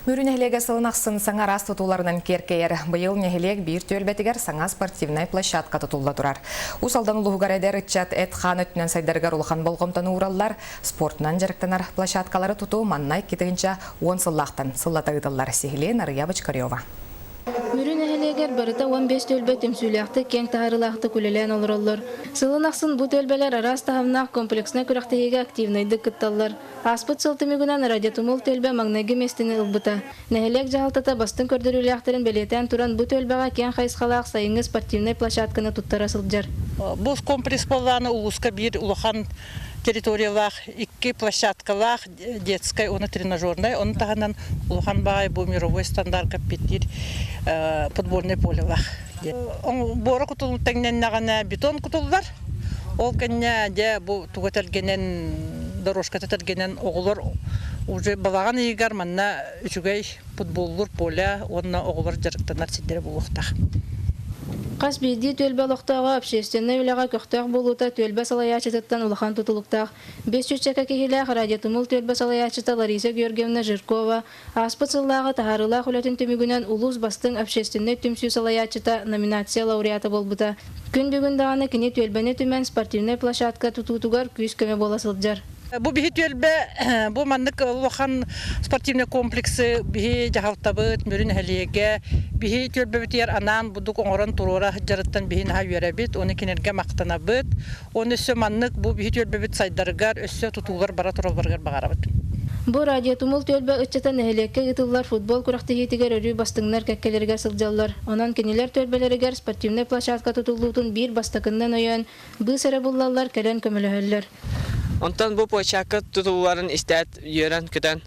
Мүрү нэһилиэгэ сылын ахсын саҥа араас тутууларынан киэркэйэр. Быйыл нэһилиэк биир түөлбэтигэр саҥа спортивнай площадка тутулла турар. Уус Алдан улууһугар эдэр ыччат эт-хаан өттүнэн сайдарыгар улахан болҕомтону уураллар. Спортунан дьарыктанар площадкалары тутуу манна 2010 сыллаахтан сыллата ыытыллар. Сиһилиэн Нарыйа Бочкарева. Мүрү нэһилиэгэр барыта 15 түөлбэ түмсүүлээхтик, киэҥ таһаарыылаахтык үлэлээн олороллор. Сылын ахсын бу түөлбэлэр араас таһымнаах комплекснай күрэхтэһиигэ активнайдык кытталлар. Ааспыт сыл түмүгүнэн Радиотумул түөлбэ маҥнайгы миэстэни ылбыта. Нэһилиэк дьаһалтата бастыҥ көрдөрүүлээхтэрин бэлиэтээн туран, бу түөлбэҕэ киэҥ хайысхалаах сайыҥҥы спортивнай площадканы туттара сылдьар. Бу комплекс буоллаҕына улууска биир улахан территориялаах, икки площадкалаах детскай уонна тренажернай, ону таһынан улахан баҕайы бу мировой стандартка эппиэттиир футбольнай полелаах. Буора кутулун тэҥнэннэҕинэ бетон кутуллар. Ол кэннэ дьэ бу туга тэлгэнэн, дорожката тэлгэнэн оҕолор уже балаҕан ыйыгар манна үчүгэй футболлуур поле уонна оҕолор дьарыктанар сирдэрэ буолуохтаах. Хас биирдии түөлбэ олохтооҕо общественнай үлэҕэ көхтөөх буолуута түөлбэ салайааччытыттан улахан тутулуктаах. Биэс сүүсчэкэ киһилээх Радиотумул түөлбэ салайааччыта Лариса Георгиевна Жиркова ааспыт сыллааҕы таһаарыылаах үлэтин түмүгүнэн улуус бастыҥ общественнай түмсүү салайааччыта номинация лауреата буолбута. Күн бүгүн даҕаны кини түөлбэни түмэн спортивнай площадка тутуутугар күүс-көмө буола сылдьар. Бу биһи түөлбэ бу маннык улахан спортивный комплексы биһи дьаһалтабыт Мүрү нэһилиэгэ биһи түөлбэбитигэр анаан будук оҥорон туруора сылдьарыттан биһи наһаа үөрэбит, уонна кинилэргэ махтанабыт. Уонна өссө маннык бу биһи түөлбэбит сайдарыгар, өссө тутуулар бара туралларыгар баҕарабыт. Бу Радиотумул түөлбэ ыччата нэһилиэккэ ыытыллар футбол күрэхтэһиитигэр өрүү бастыҥнар кэккэлэригэр сылдьаллар. Онон кинилэр түөлбэлэригэр спортивнай площадка тутуллуутун биир бастакыннан өйөөн, быыс эрэ буллаллар, кэлэн көмөлөһөллөр. Онтон бу площадка тутулларын истээт үөрэн-көтөн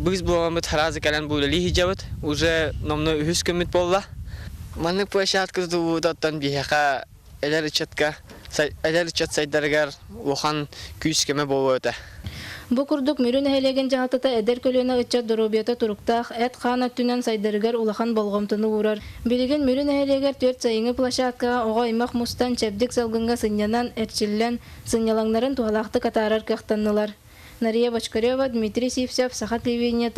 быыс буоламмыт сразу кэлэн бу үлэлии сылдьабыт. Уже номнуо үһүс күммүт буолла. Маннык площадка тутуллубутуттан биһиэхэ эдэр ыччатка эдэр ыччат сайдарыгар улахан күүс-көмө буолуо этэ. Бу курдук Мүрү нэһилиэгин дьаһалтата эдэр көлүөнэ ыччат доруобуйата туруктаах, эт-хаан өттүнэн сайдарыгар улахан болҕомтону уурар. Билигин Мүрү нэһилиэгэр түөрт сайыҥҥы площадкаҕа оҕо аймах мустан, чэбдик салгыҥҥа сынньанан, эрчиллэн, сынньалаҥнарын туһалаахтык атаарар кыахтаннылар. Нария Бочкарева, Дмитрий Сивцев, Саха телевидениета.